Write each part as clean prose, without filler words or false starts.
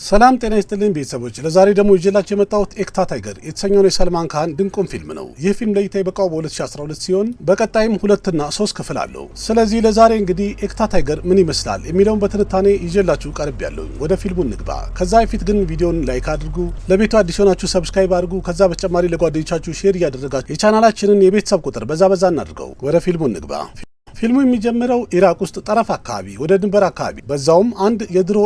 ሰላም ጤና ይስጥልኝ ቤተሰቦች፣ ለዛሬ ደግሞ ይዤላችሁ የመጣሁት ኤክታ ታይገር የተሰኘውን የሰልማን ካህን ድንቁን ፊልም ነው። ይህ ፊልም ለእይታ የበቃው በ2012 ሲሆን በቀጣይም ሁለትና ሶስት ክፍል አለው። ስለዚህ ለዛሬ እንግዲህ ኤክታ ታይገር ምን ይመስላል የሚለውን በትንታኔ ይዤላችሁ ቀርቤያለሁ። ወደ ፊልሙ እንግባ። ከዛ በፊት ግን ቪዲዮን like አድርጉ፣ ለቤቱ አዲስ ሆናችሁ subscribe አድርጉ። ከዛ በተጨማሪ ለጓደኞቻችሁ share እያደረጋችሁ የቻናላችንን የቤተሰብ ቁጥር በዛ በዛ እናድርገው። ወደ ፊልሙ እንግባ። ፊልሙ የሚጀምረው ኢራቅ ውስጥ ጠረፍ አካባቢ ወደ ድንበር አካባቢ፣ በዛውም አንድ የድሮ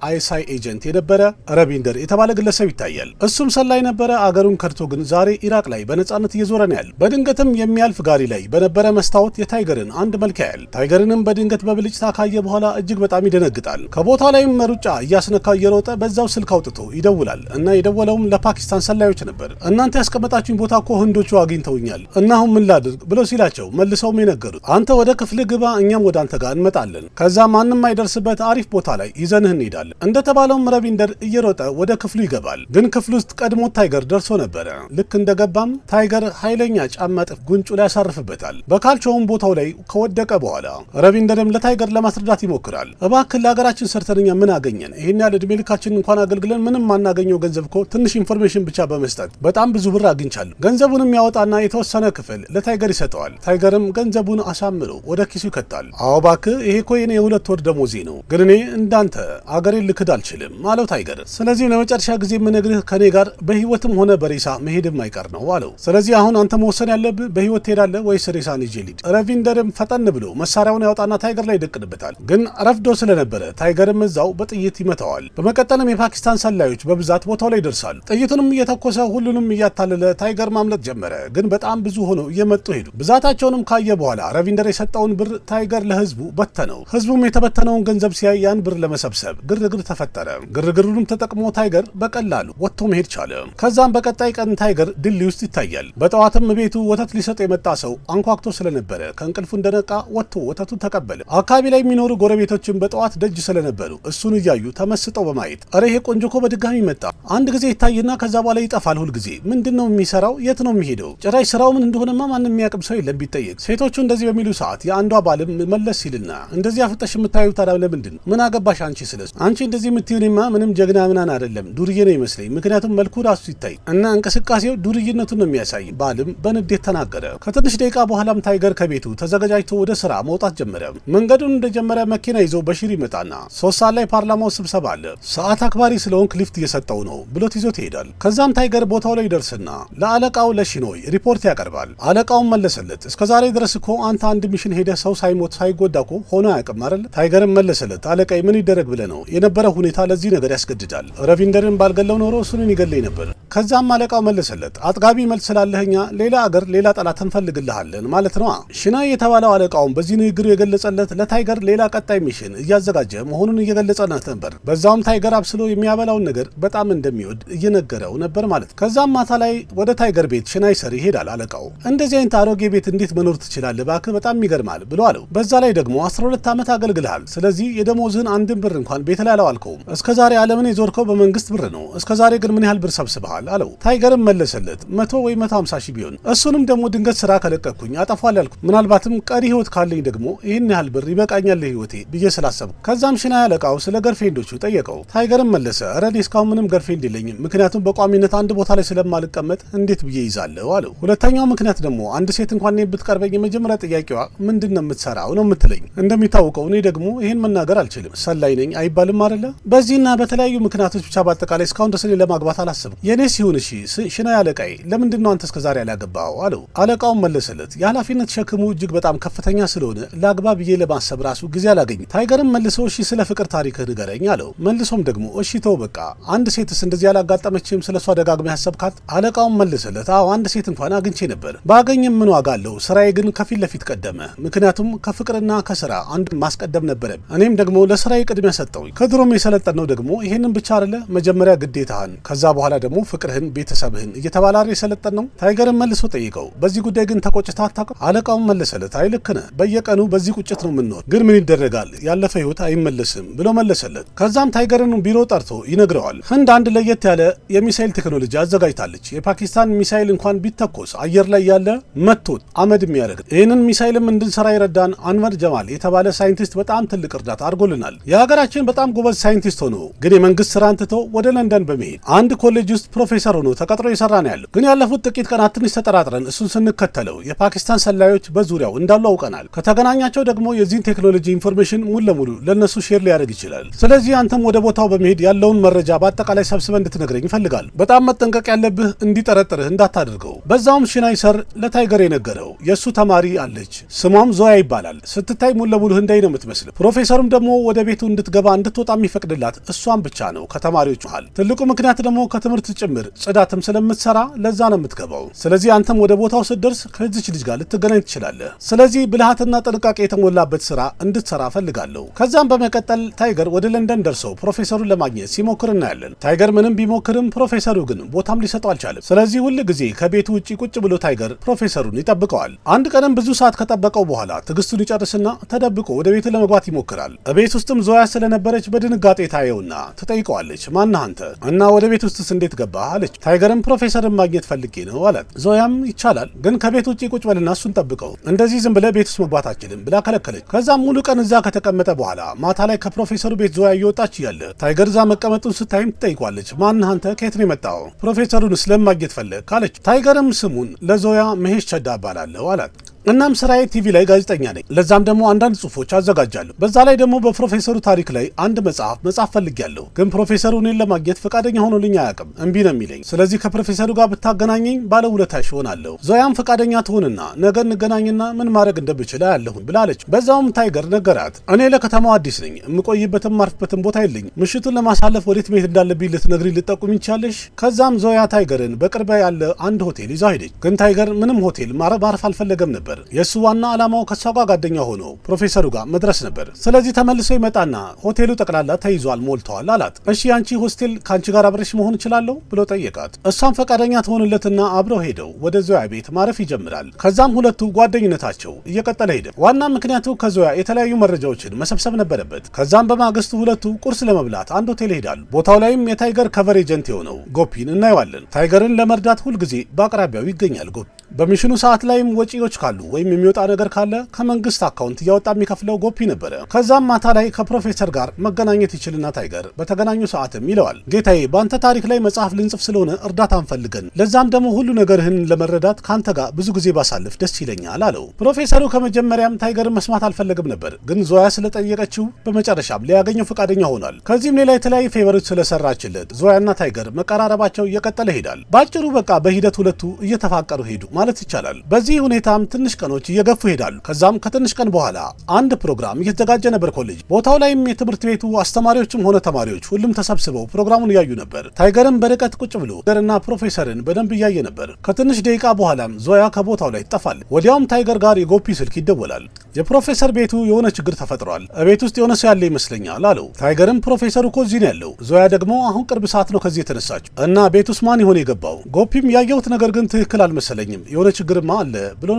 ISI agent የነበረ ረቢንደር የተባለ ግለሰብ ይታያል። እሱም ሰላይ ነበረ። አገሩን ከድቶ ግን ዛሬ ኢራቅ ላይ በነጻነት እየዞረ ነው ያለ። በድንገትም የሚያልፍ ጋሪ ላይ በነበረ መስታወት የታይገርን አንድ መልክ ያያል። ታይገርንም በድንገት በብልጭታ ካየ በኋላ እጅግ በጣም ይደነግጣል። ከቦታ ላይም ሩጫ እያስነካ እየሮጠ በዛው ስልክ አውጥቶ ይደውላል እና የደወለውም ለፓኪስታን ሰላዮች ነበር። "እናንተ ያስቀመጣችሁኝ ቦታ እኮ ህንዶቹ አግኝተውኛል እና አሁን ምን ላድርግ?" ብለው ሲላቸው መልሰውም የነገሩት አንተ ወደ ክፍል ግባ፣ እኛም ወደ አንተ ጋር እንመጣለን። ከዛ ማንም አይደርስበት አሪፍ ቦታ ላይ ይዘንህ እንሄዳለን። እንደተባለውም ረቪንደር እየሮጠ ወደ ክፍሉ ይገባል። ግን ክፍሉ ውስጥ ቀድሞ ታይገር ደርሶ ነበረ። ልክ እንደገባም ታይገር ኃይለኛ ጫማ ጥፍ ጉንጩ ላይ ያሳርፍበታል። በካልቾውም ቦታው ላይ ከወደቀ በኋላ ረቪንደርም ለታይገር ለማስረዳት ይሞክራል። "እባክህ፣ ለሀገራችን ሰርተን እኛ ምን አገኘን? ይህን ያህል እድሜ ልካችን እንኳን አገልግለን ምንም ማናገኘው ገንዘብ እኮ ትንሽ information ብቻ በመስጠት በጣም ብዙ ብር አግኝቻለሁ።" ገንዘቡንም ያወጣና የተወሰነ ክፍል ለታይገር ይሰጠዋል። ታይገርም ገንዘቡን አሳምሮ ወደ ኪሱ ይከታል። "አዎ እባክህ፣ ይሄ እኮ የኔ የ2 ወር ደሞዜ ነው፣ ግን እኔ እንዳንተ አገሬን ልክድ አልችልም" አለው ታይገር። "ስለዚህ ለመጨረሻ ጊዜ የምነግርህ ከኔ ጋር በህይወትም ሆነ በሬሳ መሄድም አይቀር ነው" አለው። "ስለዚህ አሁን አንተ መወሰን ያለብህ በህይወት ትሄዳለህ ወይስ ሬሳን ይዤ ልሂድ?" ረቪንደርም ፈጠን ብሎ መሳሪያውን ያወጣና ታይገር ላይ ይደቅንበታል። ግን ረፍዶ ስለነበረ ታይገርም እዛው በጥይት ይመታዋል። በመቀጠልም የፓኪስታን ሰላዮች በብዛት ቦታው ላይ ይደርሳሉ። ጥይቱንም እየተኮሰ ሁሉንም እያታለለ ታይገር ማምለጥ ጀመረ። ግን በጣም ብዙ ሆነው እየመጡ ሄዱ። ብዛታቸውንም ካየ በኋላ ረቪንደር የሰጠውን ብር ታይገር ለህዝቡ በተነው። ህዝቡም የተበተነውን ገንዘብ ሲያይ ያን ብር ለመሰብሰብ ግርግር ተፈጠረ። ግርግሩንም ተጠቅሞ ታይገር በቀላሉ ወጥቶ መሄድ ቻለ። ከዛም በቀጣይ ቀን ታይገር ድሊ ውስጥ ይታያል። በጠዋትም ቤቱ ወተት ሊሰጥ የመጣ ሰው አንኳኩቶ ስለነበረ ከእንቅልፉ እንደነቃ ወጥቶ ወተቱን ተቀበለ። አካባቢ ላይ የሚኖሩ ጎረቤቶችን በጠዋት ደጅ ስለነበሩ እሱን እያዩ ተመስጠው በማየት "እረ ይሄ ቆንጆ እኮ በድጋሚ መጣ። አንድ ጊዜ ይታይና ከዛ በኋላ ይጠፋል። ሁልጊዜ ምንድን ነው የሚሰራው? የት ነው የሚሄደው? ጭራሽ ስራው ምን እንደሆነማ ማንም የሚያውቅም ሰው የለም ቢጠየቅ።" ሴቶቹ እንደዚህ በሚሉ ሰዓት የአንዷ ባልም መለስ ሲልና "እንደዚህ አፍጠሽ የምታዩ ታዲያ ለምንድን? ምን አገባሽ አንቺ ስለሱ? አንቺ እንደዚህ የምትዩንማ ምንም ጀግና ምናን አይደለም፣ ዱርዬ ነው ይመስለኝ። ምክንያቱም መልኩ ራሱ ሲታይ እና እንቅስቃሴው ዱርዬነቱን ነው የሚያሳይ።" ባልም በንዴት ተናገረ። ከትንሽ ደቂቃ በኋላም ታይገር ከቤቱ ተዘገጃጅቶ ወደ ስራ መውጣት ጀመረ። መንገዱን እንደጀመረ መኪና ይዞ በሺር ይመጣና 3 ሰዓት ላይ ፓርላማው ስብሰባ አለ፣ ሰዓት አክባሪ ስለሆንክ ሊፍት እየሰጠው ነው ብሎት ይዞት ይሄዳል። ከዛም ታይገር ቦታው ላይ ይደርስና ለአለቃው ለሺኖይ ሪፖርት ያቀርባል። አለቃውን መለሰለት። "እስከ ዛሬ ድረስ እኮ አንተ አንድ mission ሄደህ ሰው ሳይሞት ሳይጎዳ እኮ ሆኖ አያውቅም አይደል?" ታይገርም መለሰለት። "አለቃዬ፣ ምን ይደረግ ብለህ ነው? የነበረ ሁኔታ ለዚህ ነገር ያስገድዳል። ረቪንደርን ባልገለው ኖሮ እሱንን ይገለኝ ነበር።" ከዛም አለቃው መለሰለት። "አጥጋቢ መልስ ስላለህ እኛ ሌላ አገር ሌላ ጠላት እንፈልግልሃለን ማለት ነው።" ሽናይ የተባለው አለቃውን በዚህ ንግግሩ የገለጸለት ለታይገር ሌላ ቀጣይ mission እያዘጋጀ መሆኑን እየገለጸለት ነበር። በዛውም ታይገር አብስሎ የሚያበላውን ነገር በጣም እንደሚወድ እየነገረው ነበር ማለት። ከዛም ማታ ላይ ወደ ታይገር ቤት ሽናይ sir ይሄዳል። አለቃው "እንደዚህ አይነት አሮጌ ቤት እንዴት መኖር ትችላለህ? እባክህ በጣም ይገርማል" ብሎ አለው። "በዛ ላይ ደግሞ 12 ዓመት አገልግልሃል። ስለዚህ የደሞዝህን አንድን ብር እንኳን ቤት ላይ አላዋልከውም። እስከ ዛሬ ዓለምን የዞርከው በመንግስት ብር ነው። እስከ ዛሬ ግን ምን ያህል ብር ሰብስበሃል?" አለው። ታይገርም መለሰለት፣ 100 ወይ 150 ሺህ ቢሆን፣ እሱንም ደግሞ ድንገት ስራ ከለቀቅኩኝ አጠፋል ያልኩ፣ ምናልባትም ቀሪ ህይወት ካለኝ ደግሞ ይህን ያህል ብር ይበቃኛል ለህይወቴ ብዬ ስላሰብኩ። ከዛም ሽናይ አለቃው ስለ girlfriend ኦቹ ጠየቀው። ታይገርም መለሰ፣ "እረ እኔ እስካሁን ምንም girlfriend የለኝም፣ ምክንያቱም በቋሚነት አንድ ቦታ ላይ ስለማልቀመጥ እንዴት ብዬ ይዛለሁ" አለው። "ሁለተኛው ምክንያት ደግሞ አንድ ሴት እንኳን እኔን ብትቀርበኝ የመጀመሪያ ጥያቄዋ ምንድን ነው የምትሰራው ነው የምትለኝ። እንደሚታወቀው እኔ ደግሞ ይህን መናገር አልችልም፣ ሰላይ ነኝ አይባልም አይደለ? በዚህና በተለያዩ ምክንያቶች ብቻ በአጠቃላይ እስካሁን ድረስ እኔ ለማግባት አላሰብኩም።" "የእኔ ሲሆን እሺ ሽናይ አለቃዬ፣ ለምንድን ነው አንተ እስከዛሬ ያላገባኸው?" አለው። አለቃውን መለሰለት፣ "የኃላፊነት ሸክሙ እጅግ በጣም ከፍተኛ ስለሆነ ላግባ ብዬ ለማሰብ ራሱ ጊዜ አላገኝም።" ታይገርም መልሶ "እሺ፣ ስለ ፍቅር ታሪክህ ንገረኝ" አለው። መልሶም ደግሞ "እሺ ተው በቃ፣ አንድ ሴትስ እንደዚህ ያላጋጠመችም ስለ እሷ ደጋግመህ ያሰብካት?" አለቃውን መለሰለት፣ "አዎ፣ አንድ ሴት እንኳን አግኝቼ ነበር። ባገኝም ምን ዋጋ አለው? ስራዬ ግን ከፊት ለፊት ቀደመ። ምክንያቱም ከፍቅርና ከስራ አንድ ማስቀደም ነበረ። እኔም ደግሞ ለስራዬ ቅድሚያ ሰጠሁኝ። ከድሮም የሰለጠነው ደግሞ ይሄንን ብቻ አይደለ? መጀመሪያ ግዴታህን፣ ከዛ በኋላ ደግሞ ፍቅርህን፣ ቤተሰብህን እየተባለ የሰለጠን ነው።" ታይገርን መልሶ ጠይቀው፣ "በዚህ ጉዳይ ግን ተቆጭተህ አታውቅም?" አለቃውን መለሰለት፣ "አይ፣ ልክ ነህ። በየቀኑ በዚህ ቁጭት ነው የምንኖር። ግን ምን ይደረጋል፣ ያለፈ ህይወት አይመለስም" ብሎ መለሰለት። ከዛም ታይገርን ቢሮ ጠርቶ ይነግረዋል። ህንድ አንድ ለየት ያለ የሚሳይል ቴክኖሎጂ አዘጋጅታለች። የፓኪስታን ሚሳይል እንኳን ቢተኮስ አየር ላይ ያለ መቶት አመድ የሚያደርግ፣ ይህንን ሚሳይልም እንድንሰራላት እንድንሰራ የረዳን አንወር ጀማል የተባለ ሳይንቲስት በጣም ትልቅ እርዳታ አድርጎልናል። የሀገራችን በጣም ጎበዝ ሳይንቲስት ሆኖ ግን የመንግስት ስራን ትቶ ወደ ለንደን በመሄድ አንድ ኮሌጅ ውስጥ ፕሮፌሰር ሆኖ ተቀጥሮ እየሰራ ነው ያለው። ግን ያለፉት ጥቂት ቀናት ትንሽ ተጠራጥረን እሱን ስንከተለው የፓኪስታን ሰላዮች በዙሪያው እንዳሉ አውቀናል። ከተገናኛቸው ደግሞ የዚህን ቴክኖሎጂ information ሙሉ ለሙሉ ለእነሱ share ሊያደርግ ይችላል። ስለዚህ አንተም ወደ ቦታው በመሄድ ያለውን መረጃ በአጠቃላይ ሰብስበህ እንድትነግረኝ እፈልጋለሁ። በጣም መጠንቀቅ ያለብህ እንዲጠረጥርህ እንዳታደርገው። በዛውም ሽናይ sir ለታይገር የነገረው የእሱ ተማሪ አለች፣ ስሟም ዞያ ይባላል። ስትታይ ሙሉ ለሙሉ ህንዳዊ ነው የምትመስለው። ፕሮፌሰሩም ደግሞ ወደ ቤቱ እንድትገባ እንድትወጣ የሚፈቅድላት እሷን ብቻ ነው ከተማሪዎች መሃል። ትልቁ ምክንያት ደግሞ ከትምህርት ጭምር ጽዳትም ስለምትሰራ ለዛ ነው የምትገባው። ስለዚህ አንተም ወደ ቦታው ስትደርስ ከዚች ልጅ ጋር ልትገናኝ ትችላለህ። ስለዚህ ብልሃትና ጥንቃቄ የተሞላበት ስራ እንድትሰራ እፈልጋለሁ። ከዛም በመቀጠል ታይገር ወደ ለንደን ደርሶ ፕሮፌሰሩን ለማግኘት ሲሞክር እናያለን። ታይገር ምንም ቢሞክርም ፕሮፌሰሩ ግን ቦታም ሊሰጠው አልቻለም። ስለዚህ ሁል ጊዜ ከቤቱ ውጭ ቁጭ ብሎ ታይገር ፕሮፌሰሩን ይጠብቀዋል። አንድ ቀንም ብዙ ሰዓት ከጠበቀው በኋላ ትዕግስቱን ይጨርስና ተደብቆ ወደ ቤቱ ለመግባት ይሞክራል። ቤት ውስጥም ዞያ ስለነበረች በድንጋጤ ታየውና ትጠይቀዋለች። ማነህ አንተ እና ወደ ቤት ውስጥስ እንዴት ገባህ አለች። ታይገርም ፕሮፌሰርን ማግኘት ፈልጌ ነው አላት። ዞያም ይቻላል፣ ግን ከቤት ውጭ ቁጭ በልና እሱን ጠብቀው፣ እንደዚህ ዝም ብለህ ቤት ውስጥ መግባት አትችልም ብላ ከለከለች። ከዛም ሙሉ ቀን እዛ ከተቀመጠ በኋላ ማታ ላይ ከፕሮፌሰሩ ቤት ዞያ እየወጣች እያለ ታይገር እዛ መቀመጡን ስታይም ትጠይቋለች። ማነህ አንተ? ከየት ነው የመጣኸው? ፕሮፌሰሩን ስለማግኘት ፈለግ አለች። ታይገርም ስሙን ለዞያ መሄሽ ቸዳ እባላለሁ አላት። እናም ስራዬ ቲቪ ላይ ጋዜጠኛ ነኝ። ለዛም ደግሞ አንዳንድ ጽሁፎች አዘጋጃለሁ። በዛ ላይ ደግሞ በፕሮፌሰሩ ታሪክ ላይ አንድ መጽሐፍ መጻፍ ፈልጌያለሁ። ግን ፕሮፌሰሩ እኔን ለማግኘት ፈቃደኛ ሆኖልኝ አያውቅም፣ እምቢ ነው የሚለኝ። ስለዚህ ከፕሮፌሰሩ ጋር ብታገናኘኝ ባለውለታሽ እሆናለሁ። ዞያም ፈቃደኛ ትሆንና ነገ እንገናኝና ምን ማድረግ እንደምችል አያለሁኝ ብላለች። በዛውም ታይገር ነገራት። እኔ ለከተማው አዲስ ነኝ፣ የምቆይበትም ማርፍበትም ቦታ የለኝ። ምሽቱን ለማሳለፍ ወዴት መሄድ እንዳለብኝ ልትነግሪኝ ልትጠቁሚኝ ትችያለሽ? ከዛም ዞያ ታይገርን በቅርብ ያለ አንድ ሆቴል ይዛው ሄደች። ግን ታይገር ምንም ሆቴል ማረፍ አልፈለገም ነበር። የእሱ ዋና ዓላማው ከሷ ጋር ጓደኛ ሆኖ ፕሮፌሰሩ ጋር መድረስ ነበር። ስለዚህ ተመልሶ ይመጣና ሆቴሉ ጠቅላላ ተይዟል፣ ሞልተዋል አላት። እሺ ያንቺ ሆስቴል ከአንቺ ጋር አብሬሽ መሆን እችላለሁ ብሎ ጠየቃት። እሷም ፈቃደኛ ትሆንለትና አብረው ሄደው ወደ ዞያ ቤት ማረፍ ይጀምራል። ከዛም ሁለቱ ጓደኝነታቸው እየቀጠለ ሄደ። ዋና ምክንያቱ ከዞያ የተለያዩ መረጃዎችን መሰብሰብ ነበረበት። ከዛም በማግስቱ ሁለቱ ቁርስ ለመብላት አንድ ሆቴል ይሄዳሉ። ቦታው ላይም የታይገር cover agent የሆነው ጎፒን እናየዋለን። ታይገርን ለመርዳት ሁልጊዜ በአቅራቢያው ይገኛል ጎፒ። በ mission ኑ ሰዓት ላይም ወጪዎች ካሉ ወይም የሚወጣ ነገር ካለ ከመንግስት account እያወጣ የሚከፍለው ጎፒ ነበረ። ከዛም ማታ ላይ ከፕሮፌሰር ጋር መገናኘት ይችልና ታይገር በተገናኙ ሰዓትም ይለዋል፣ ጌታዬ በአንተ ታሪክ ላይ መጽሐፍ ልንጽፍ ስለሆነ እርዳታ እንፈልገን፣ ለዛም ደግሞ ሁሉ ነገርህን ለመረዳት ከአንተ ጋር ብዙ ጊዜ ባሳልፍ ደስ ይለኛል አለው። ፕሮፌሰሩ ከመጀመሪያም ታይገርን መስማት አልፈለግም ነበር፣ ግን ዞያ ስለጠየቀችው በመጨረሻም ሊያገኘው ፈቃደኛ ሆኗል። ከዚህም ሌላ የተለያዩ favor ኦች ስለሰራችለት ዞያና ታይገር መቀራረባቸው እየቀጠለ ይሄዳል። በአጭሩ በቃ በሂደት ሁለቱ እየተፋቀሩ ሄዱ ማለት ይቻላል። በዚህ ሁኔታም ትንሽ ቀኖች እየገፉ ይሄዳሉ። ከዛም ከትንሽ ቀን በኋላ አንድ ፕሮግራም እየተዘጋጀ ነበር ኮሌጅ። ቦታው ላይም የትምህርት ቤቱ አስተማሪዎችም ሆነ ተማሪዎች ሁሉም ተሰብስበው ፕሮግራሙን እያዩ ነበር። ታይገርም በርቀት ቁጭ ብሎ ታይገርና ፕሮፌሰርን በደንብ እያየ ነበር። ከትንሽ ደቂቃ በኋላም ዞያ ከቦታው ላይ ትጠፋለች። ወዲያውም ታይገር ጋር የጎፒ ስልክ ይደወላል። የፕሮፌሰር ቤቱ የሆነ ችግር ተፈጥሯል፣ ቤት ውስጥ የሆነ ሰው ያለ ይመስለኛል አለው። ታይገርም ፕሮፌሰሩ እኮ እዚህ ነው ያለው፣ ዞያ ደግሞ አሁን ቅርብ ሰዓት ነው ከዚህ የተነሳችው እና ቤት ውስጥ ማን ይሆን የገባው? ጎፒም ያየሁት ነገር ግን ትክክል አልመሰለኝም፣ የሆነ ችግርማ አለ ብሎ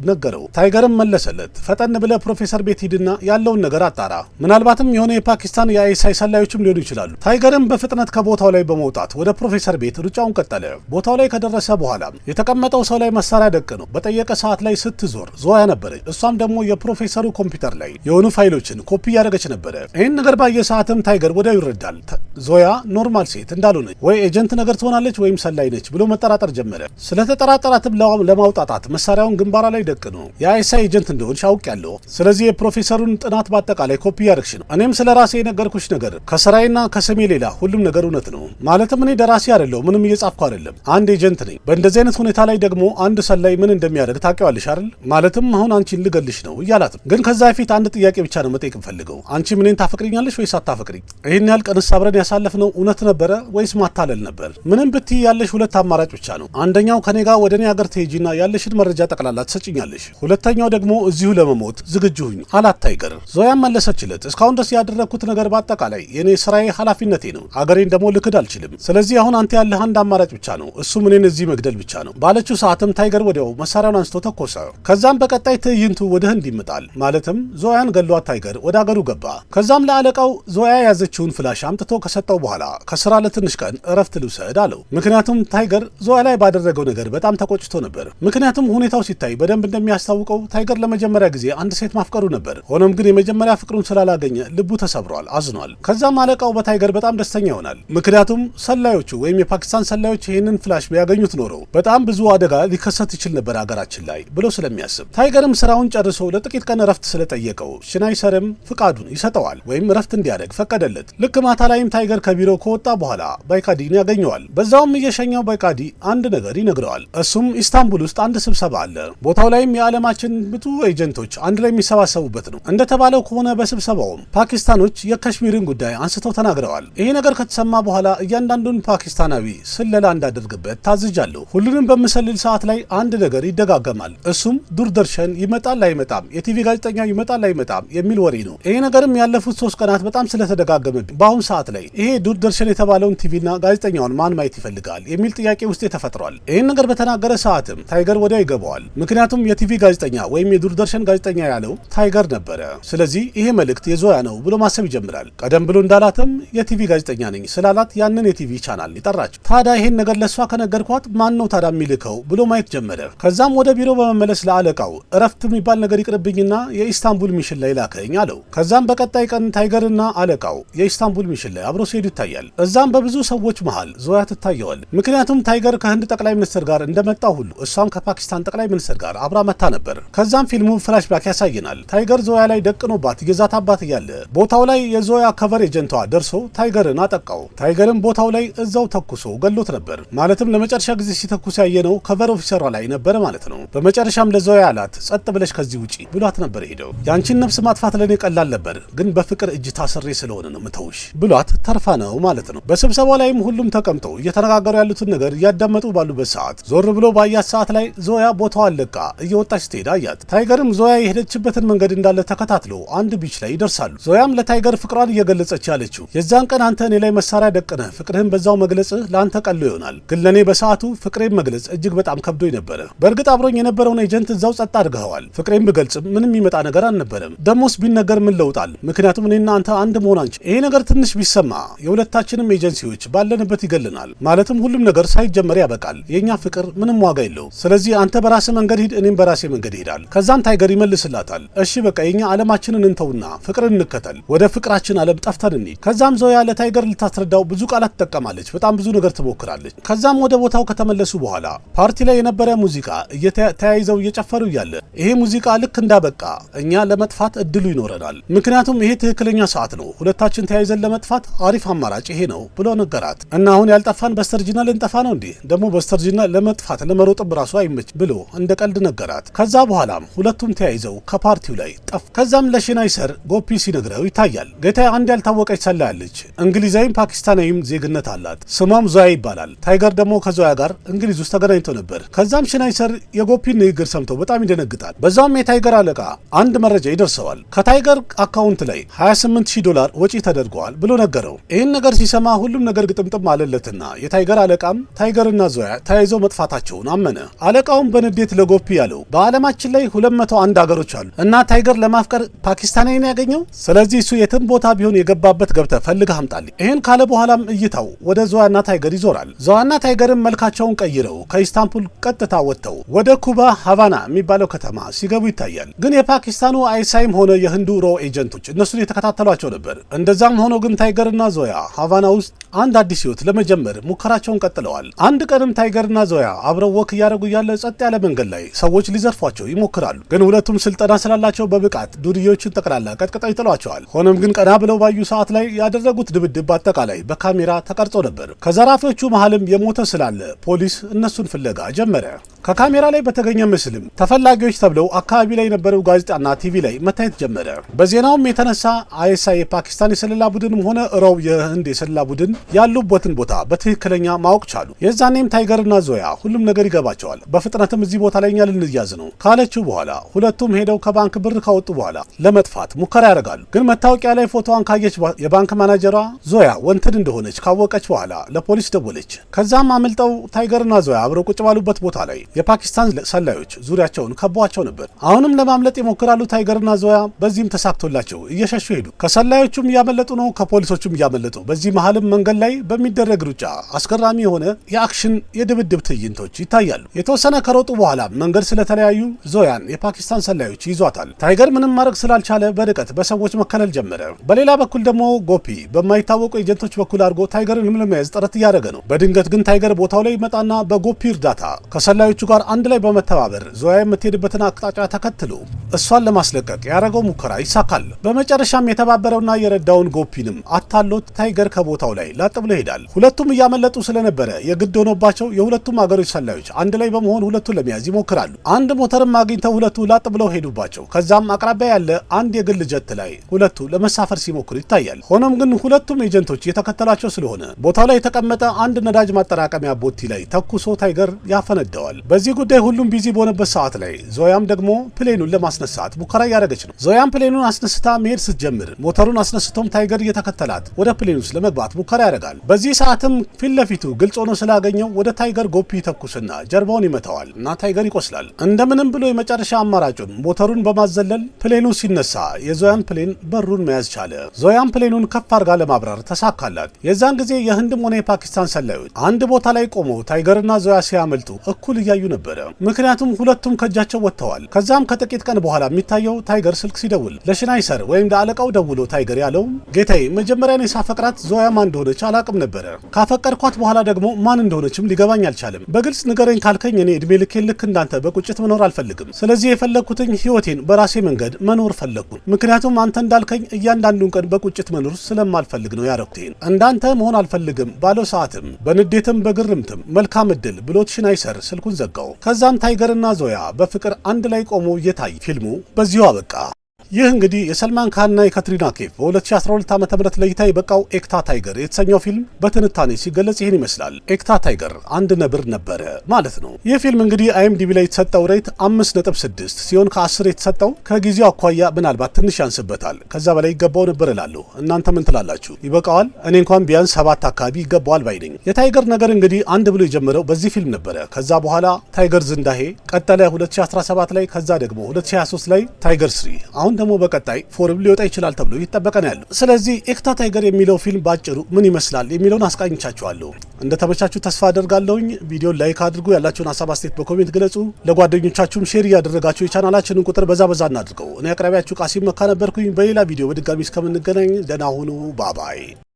ነገረው። ታይገርም መለሰለት፣ ፈጠን ብለህ ፕሮፌሰር ቤት ሂድና ያለውን ነገር አጣራ፣ ምናልባትም የሆነ የፓኪስታን የ ISI ሰላዮችም ሊሆኑ ይችላሉ። ታይገርም በፍጥነት ከቦታው ላይ በመውጣት ወደ ፕሮፌሰር ቤት ሩጫውን ቀጠለ። ቦታው ላይ ከደረሰ በኋላ የተቀመጠው ሰው ላይ መሳሪያ ደቅኖ በጠየቀ ሰዓት ላይ ስትዞር ዞያ ነበረች። እሷም ደግሞ የፕሮፌሰሩ ኮምፒውተር ላይ የሆኑ ፋይሎችን ኮፒ እያደረገች ነበረ። ይህን ነገር ባየ ሰዓትም ታይገር ወዲያው ይረዳል። ዞያ normal ሴት እንዳልሆነች ወይ agent ነገር ትሆናለች ወይም ሰላይ ነች ብሎ መጠራጠር ጀመረ። ስለተጠራጠራትም ለማውጣጣት መሳሪያውን ግንባሯ ላይ ደቅኖ የ ISI agent እንደሆንሽ አውቄያለሁ። ስለዚህ የፕሮፌሰሩን ጥናት በአጠቃላይ ኮፒ እያደረግሽ ነው። እኔም ስለ ራሴ የነገርኩሽ ነገር ከስራዬና ከስሜ ሌላ ሁሉም ነገር እውነት ነው። ማለትም እኔ ደራሲ አይደለሁ፣ ምንም እየጻፍኩ አይደለም፣ አንድ agent ነኝ። በእንደዚህ አይነት ሁኔታ ላይ ደግሞ አንድ ሰላይ ምን እንደሚያደርግ ታውቂዋለሽ አይደል? ማለትም አሁን አንቺን ልገልሽ ነው እያላት ነው። ግን ከዛ በፊት አንድ ጥያቄ ብቻ ነው መጠየቅ የምፈልገው። አንቺ እኔን ታፈቅሪኛለሽ ወይስ አታፈቅሪኝ? ይህን ያህል ቀንስ አብረን ያሳለፍነው እውነት ነበረ ወይስ ማታለል ነበር? ምንም ብትይ ያለሽ ሁለት አማራጭ ብቻ ነው። አንደኛው ከኔ ጋር ወደ እኔ ሀገር ትሄጂና ያለሽን መረጃ ጠቅላላ ትሰጭኛለሽ። ሁለተኛው ደግሞ እዚሁ ለመሞት ዝግጁ ሁኝ አላት ታይገር። ዞያም መለሰችለት፣ እስካሁን ድረስ ያደረግኩት ነገር በአጠቃላይ የኔ ስራዬ ኃላፊነቴ ነው። አገሬን ደግሞ ልክድ አልችልም። ስለዚህ አሁን አንተ ያለህ አንድ አማራጭ ብቻ ነው፣ እሱም እኔን እዚህ መግደል ብቻ ነው ባለችው ሰዓትም ታይገር ወዲያው መሳሪያውን አንስቶ ተኮሰ። ከዛም በቀጣይ ትዕይንቱ ወደ ህንድ ይመጣል። ማለትም ዞያን ገሏት ታይገር ወደ አገሩ ገባ። ከዛም ለአለቃው ዞያ የያዘችውን flash አምጥቶ ከሰጠው በኋላ ከስራ ለትንሽ ቀን እረፍት ልውሰድ አለው። ምክንያቱም ታይገር ዞያ ላይ ባደረገው ነገር በጣም ተቆጭቶ ነበር። ምክንያቱም ሁኔታው ሲታይ በደንብ እንደሚያስታውቀው ታይገር ለመጀመሪያ ጊዜ አንድ ሴት ማፍቀሩ ነበር። ሆኖም ግን የመጀመሪያ ፍቅሩን ስላላገኘ ልቡ ተሰብሯል፣ አዝኗል። ከዛም አለቃው በታይገር በጣም ደስተኛ ይሆናል። ምክንያቱም ሰላዮቹ ወይም የፓኪስታን ሰላዮች ይህንን flash ቢያገኙት ኖሮ በጣም ብዙ አደጋ ሊከሰት ይችል ነበር ሀገራችን ላይ ብሎ ስለሚያስብ፣ ታይገርም ስራውን ጨርሶ ለጥቂት ቀን እረፍት ስለጠየቀው ሽናይ sir ም ፍቃዱን ይሰጠዋል ወይም እረፍት እንዲያደርግ ፈቀደለት። ልክ ማታ ላይም ታይገር ከቢሮ ከወጣ በኋላ ባይካዲን ያገኘዋል። በዛውም እየሸኘው ባይካዲ አንድ ነገር ይነግረዋል። እሱም ኢስታንቡል ውስጥ አንድ ስብሰባ አለ። ቦታው ላይም የዓለማችን ብዙ agent ኦች አንድ ላይ የሚሰባሰቡበት ነው። እንደተባለው ከሆነ በስብሰባውም ፓኪስታኖች የካሽሚርን ጉዳይ አንስተው ተናግረዋል። ይሄ ነገር ከተሰማ በኋላ እያንዳንዱን ፓኪስታናዊ ስለላ እንዳደርግበት ታዝዣለሁ። ሁሉንም በምሰልል ሰዓት ላይ አንድ ነገር ይደጋገማል። እሱም ዱርደርሸን ይመጣል አይመጣም፣ የቲቪ ጋዜጠኛ ይመጣል አይመጣም የሚል ወሬ ነው። ይሄ ነገርም ያለፉት 3 ቀናት በጣም ስለተደጋገመብኝ በአሁን ሰዓት ላይ ይሄ ዱርደርሸን የተባለውን ቲቪና ጋዜጠኛውን ማን ማየት ይፈልጋል የሚል ጥያቄ ውስጤ ተፈጥሯል። ይህን ነገር በተናገረ ሰዓትም ታይገር ወዲያው ይገባዋል። ምክንያቱም የቲቪ ጋዜጠኛ ወይም የዱርደርሸን ጋዜጠኛ ያለው ታይገር ነበረ። ስለዚህ ይሄ መልእክት የዞያ ነው ብሎ ማሰብ ይጀምራል። ቀደም ብሎ እንዳላትም የቲቪ ጋዜጠኛ ነኝ ስላላት ያንን የ TV channel ይጠራቸው። ታዲያ ይሄን ነገር ለእሷ ከነገርኳት ማን ነው ታዲያ የሚልከው ብሎ ማየት ጀመረ። ከዛም ወደ ቢሮ በመመለስ ለአለቃው እረፍት የሚባል ነገር ይቅርብኝና የኢስታንቡል mission ላይ ላከኝ አለው። ከዛም በቀጣይ ቀን ታይገርና አለቃው የኢስታንቡል mission ላይ አብሮ ሲሄዱ ይታያል። እዛም በብዙ ሰዎች መሃል ዞያ ትታየዋል። ምክንያቱም ታይገር ከህንድ ጠቅላይ ሚኒስትር ጋር እንደመጣ ሁሉ እሷም ከፓኪስታን ጠቅላይ ሚኒስትር ጋር አብራ መጥታ ነበር። ከዛም ፊልሙ flashback ያሳየናል። ታይገር ዞያ ላይ ደቅኖባት እየዛታባት እያለ ቦታው ላይ የዞያ cover agent ቷ ደርሶ ታይገርን አጠቃው። ታይገርም ቦታው ላይ እዛው ተኩሶ ገሎት ነበር። ማለትም ለመጨረሻ ጊዜ ሲተኩስ ያየነው cover officer ሯ ላይ ነበረ ማለት ነው። በመጨረሻም ለዞያ አላት ጸጥ ብለሽ ከዚህ ውጪ ብሏት ነበር ሄደው። ያንቺን ነፍስ ማጥፋት ለኔ ቀላል ነበር፣ ግን በፍቅር እጅ ታስሬ ስለሆነ ነው ምተውሽ ብሏት ተርፋ ነው ማለት ነው። በስብሰባው ላይም ሁሉም ተቀምጠው እየተነጋገሩ ያሉትን ነገር እያዳመጡ ባሉበት ሰዓት ዞር ብሎ ባያት ሰዓት ላይ ዞያ ቦታዋን ለቃ እየወጣች ስትሄድ አያት። ታይገርም ዞያ የሄደችበትን መንገድ እንዳለ ተከታትሎ አንድ beach ላይ ይደርሳሉ። ዞያም ለታይገር ፍቅሯን እየገለጸች ያለችው የዛን ቀን አንተ እኔ ላይ መሳሪያ ደቅነህ ፍቅርህን በዛው መግለጽህ ለአንተ ቀሎ ይሆናል፣ ግን ለእኔ በሰዓቱ ፍቅሬን መግለጽ እጅግ በጣም ከብዶኝ ነበረ። በእርግጥ አብሮኝ የነበረውን agent እዛው ጸጥ አድርገኸዋል። ፍቅሬን ብገልጽም ምንም የሚመጣ ነገር አልነበረም። ደሞስ ቢነገር ምን ለውጣል? ምክንያቱም እኔና አንተ አንድ መሆን አንችል። ይሄ ነገር ትንሽ ቢሰማ የሁለታችንም ኤጀንሲዎች ባለንበት ይገልናል። ማለትም ሁሉም ነገር ሳይጀመር ያበቃል። የእኛ ፍቅር ምንም ዋጋ የለው። ስለዚህ አንተ በራስህ መንገድ ሂድ፣ እኔም በራሴ መንገድ ይሄዳል። ከዛም ታይገር ይመልስላታል። እሺ በቃ የኛ ዓለማችንን እንተውና ፍቅርን እንከተል፣ ወደ ፍቅራችን ዓለም ጠፍተን እንሂድ። ከዛም ዞያ ለታይገር ልታስረዳው ብዙ ቃላት ትጠቀማለች። በጣም ብዙ ነገር ትሞክራለች። ከዛም ወደ ቦታው ከተመለሱ በኋላ ፓርቲ ላይ የነበረ ሙዚቃ ተያይዘው እየጨፈሩ እያለ ይሄ ሙዚቃ ልክ እንዳበቃ እኛ ለመጥፋት እድሉ ይኖረናል። ምክንያቱም ይሄ ትክክለኛ ሰዓት ነው፣ ሁለታችን ተያይዘን ለመጥፋት አሪፍ አማራጭ ይሄ ነው ብሎ ነገራት። እና አሁን ያልጠፋን በስተርጅና ልንጠፋ ነው እንዴ? ደግሞ በስተርጅና ለመጥፋት ለመሮጥም ራሱ አይመች ብሎ እንደ ቀልድ ነገራት። ከዛ በኋላም ሁለቱም ተያይዘው ከፓርቲው ላይ ጠፉ። ከዛም ለሽናይ sir ጎፒ ሲነግረው ይታያል። ጌታ አንድ ያልታወቀች ሰላይ አለች። እንግሊዛዊም ፓኪስታናዊም ዜግነት አላት። ስሟም ዞያ ይባላል። ታይገር ደግሞ ከዞያ ጋር እንግሊዝ ውስጥ ተገናኝቶ ነበር። ከዛም ሽናይ sir የጎፒን ንግግር ሰምቶ በጣም ይደነግጣል። በዛውም የታይገር አለቃ አንድ መረጃ ይደርሰዋል። ከታይገር account ላይ $28,000 ወጪ ተደርገዋል ብሎ ነገረው። ይህን ነገር ሲሰማ ሁሉም ነገር ግጥምጥም አለለትና የታይገር አለቃም ታይገርና ዞያ ተያይዘው መጥፋታቸውን አመነ። አለቃውም በንዴት ለጎፒ ያለው በዓለማችን ላይ 201 ሀገሮች አሉ እና ታይገር ለማፍቀር ፓኪስታናዊ ነው ያገኘው። ስለዚህ እሱ የትም ቦታ ቢሆን የገባበት ገብተህ ፈልገህ አምጣልኝ። ይህን ካለ በኋላም እይታው ወደ ዞያና ታይገር ይዞራል። ዞያና ታይገርም መልካቸውን ቀይረው ከኢስታንቡል ቀጥታ ወጥተው ወደ ኩባ ሃቫና የሚባለው ከተማ ሲገቡ ይታያል። ግን የፓኪስታኑ ISI ም ሆነ የህንዱ RAW agent ኦች እነሱን የተከታተሏቸው ነበር። እንደዛም ሆኖ ግን ታይገርና ዞያ ሃቫና ውስጥ አንድ አዲስ ህይወት ለመጀመር ሙከራቸውን ቀጥለዋል። አንድ ቀንም ታይገርና ዞያ አብረው walk እያደረጉ እያለ ጸጥ ያለ መንገድ ላይ ሰዎች ሊዘርፏቸው ይሞክራሉ። ግን ሁለቱም ስልጠና ስላላቸው በብቃት ዱርዬዎችን ጠቅላላ ቀጥቅጠው ይጥሏቸዋል። ሆኖም ግን ቀና ብለው ባዩ ሰዓት ላይ ያደረጉት ድብድብ በአጠቃላይ በካሜራ ተቀርጾ ነበር። ከዘራፊዎቹ መሃልም የሞተ ስላለ ፖሊስ እነሱን ፍለጋ ጀመረ። ከካሜራ ላይ በተገኘ ምስልም ተፈላጊዎች ተብለው አካባቢ ላይ የነበረው ጋዜጣና ቲቪ ላይ መታየት ጀመረ። በዜናውም የተነሳ ISI የፓኪስታን የስለላ ቡድንም ሆነ RAW የህንድ የስለላ ቡድን ያሉበትን ቦታ በትክክለኛ ማወቅ ቻሉ። የዛኔም ታይገርና ዞያ ሁሉም ነገር ይገባቸዋል። በፍጥነትም እዚህ ቦታ ላይ እኛ ልንያዝ ነው ካለችው በኋላ ሁለቱም ሄደው ከባንክ ብር ካወጡ በኋላ ለመጥፋት ሙከራ ያደርጋሉ። ግን መታወቂያ ላይ ፎቶዋን ካየች የባንክ ማናጀሯ ዞያ wanted እንደሆነች ካወቀች በኋላ ለፖሊስ ደወለች። ከዛም አምልጠው ታይገርና ዞያ አብረው ቁጭ ባሉበት ቦታ ላይ የፓኪስታን ሰላዮች ዙሪያቸውን ከቧቸው ነበር። አሁንም ለማምለጥ ይሞክራሉ ታይገርና ዞያ። በዚህም ተሳክቶላቸው እየሸሹ ሄዱ። ከሰላዮቹም እያመለጡ ነው፣ ከፖሊሶቹም እያመለጡ። በዚህ መሀልም መንገድ ላይ በሚደረግ ሩጫ አስገራሚ የሆነ የ action የድብድብ ትዕይንቶች ይታያሉ። የተወሰነ ከሮጡ በኋላ መንገድ ስለተለያዩ ዞያን የፓኪስታን ሰላዮች ይዟታል። ታይገር ምንም ማድረግ ስላልቻለ በርቀት በሰዎች መከለል ጀመረ። በሌላ በኩል ደግሞ ጎፒ በማይታወቁ agent ኦች በኩል አድርጎ ታይገርን ለመያዝ ጥረት እያደረገ ነው። በድንገት ግን ታይገር ቦታው ላይ ይመጣና በጎፒ እርዳታ ከሰላዮቹ ጋር አንድ ላይ በመተባበር ዞያ የምትሄድበትን አቅጣጫ ተከትሎ እሷን ለማስለቀቅ ያደረገው ሙከራ ይሳካል። በመጨረሻም የተባበረውና የረዳውን ጎፒንም አታሎት ታይገር ከቦታው ላይ ላጥ ብሎ ይሄዳል። ሁለቱም እያመለጡ ስለነበረ የግድ ሆኖባቸው የሁለቱም አገሮች ሰላዮች አንድ ላይ በመሆን ሁለቱን ለመያዝ ይሞክራሉ። አንድ ሞተርም አግኝተው ሁለቱ ላጥ ብለው ሄዱባቸው። ከዛም አቅራቢያ ያለ አንድ የግል ጀት ላይ ሁለቱ ለመሳፈር ሲሞክሩ ይታያል። ሆኖም ግን ሁለቱም agent ኦች እየተከተሏቸው ስለሆነ ቦታው ላይ የተቀመጠ አንድ ነዳጅ ማጠራቀሚያ ቦቲ ላይ ተኩሶ ታይገር ያፈነደዋል። በዚህ ጉዳይ ሁሉም busy በሆነበት ሰዓት ላይ ዞያም ደግሞ plane ኑን ለማስነሳት ሙከራ እያደረገች ነው። ዞያም plane ኑን አስነስታ መሄድ ስትጀምር ሞተሩን አስነስቶም ታይገር እየተከተላት ወደ plane ውስጥ ለመግባት ሙከራ ያደርጋል። በዚህ ሰዓትም ፊት ለፊቱ ግልጽ ሆኖ ስላገኘው ወደ ታይገር ጎፒ ተኩስና ጀርባውን ይመታዋል እና ታይገር ይቆስላል። እንደምንም ብሎ የመጨረሻ አማራጩን ሞተሩን በማዘለል plane ኑ ሲነሳ የዞያን plane በሩን መያዝ ቻለ። ዞያን plane ኑን ከፍ አድርጋ ለማብረር ተሳካላት። የዛን ጊዜ የህንድም ሆነ የፓኪስታን ሰላዮች አንድ ቦታ ላይ ቆመው ታይገርና ዞያ ሲያመልጡ እኩል እያዩ ነበረ። ምክንያቱም ሁለቱም ከእጃቸው ወጥተዋል። ከዛም ከጥቂት ቀን በኋላ የሚታየው ታይገር ስልክ ሲደውል ለሽናይሰር ወይም ለአለቃው ደውሎ ታይገር ያለው፣ "ጌታዬ፣ መጀመሪያ እኔ ሳፈቅራት ዞያ ማን እንደሆነች አላቅም ነበረ። ካፈቀርኳት በኋላ ደግሞ ማን እንደሆነችም ሊገባኝ አልቻለም። በግልጽ ንገረኝ ካልከኝ እኔ እድሜ ልኬን ልክ እንዳንተ በቁጭት መኖር አልፈልግም። ስለዚህ የፈለግኩትኝ ህይወቴን በራሴ መንገድ መኖር ፈለግኩ። ምክንያቱም አንተ እንዳልከኝ እያንዳንዱን ቀን በቁጭት መኖር ስለማልፈልግ ነው ያረኩት። እንዳንተ መሆን አልፈልግም" ባለው ሰዓትም በንዴትም በግርምትም "መልካም እድል" ብሎት ሽናይሰር ስልኩን ዘጋው። ከዛም ታይገርና ዞያ በፍቅር አንድ ላይ ቆሞ እየታየ ፊልሙ በዚሁ አበቃ። ይህ እንግዲህ የሰልማን ካንና የካትሪና ኬፍ በ2012 ዓ ም ለእይታ የበቃው ኤክታ ታይገር የተሰኘው ፊልም በትንታኔ ሲገለጽ ይህን ይመስላል። ኤክታ ታይገር፣ አንድ ነብር ነበረ ማለት ነው። ይህ ፊልም እንግዲህ IMDb ላይ የተሰጠው rate 5.6 ሲሆን ከ10 የተሰጠው ከጊዜው አኳያ ምናልባት ትንሽ ያንስበታል። ከዛ በላይ ይገባው ነበር እላለሁ። እናንተ ምን ትላላችሁ? ይበቃዋል? እኔ እንኳን ቢያንስ 7 አካባቢ ይገባዋል ባይ ነኝ። የታይገር ነገር እንግዲህ አንድ ብሎ የጀመረው በዚህ ፊልም ነበረ። ከዛ በኋላ ታይገር ዝንዳሄ ቀጠለ 2017 ላይ፣ ከዛ ደግሞ 2023 ላይ ታይገር 3፣ አሁን ደግሞ በቀጣይ 4 ም ሊወጣ ይችላል ተብሎ እየተጠበቀ ነው ያለው። ስለዚህ ኤክታ ታይገር የሚለው ፊልም ባጭሩ ምን ይመስላል የሚለውን አስቃኝቻችኋለሁ። እንደተመቻችሁ ተስፋ አደርጋለሁኝ። ቪዲዮን like አድርጉ፣ ያላችሁን ሀሳብ አስተያየት በ comment ግለጹ። ለጓደኞቻችሁም share እያደረጋችሁ የቻናላችንን ቁጥር በዛ በዛ እናድርገው። እኔ አቅራቢያችሁ ቃሲም መካ ነበርኩኝ። በሌላ ቪዲዮ በድጋሚ እስከምንገናኝ ደህና ሁኑ። Bye bye.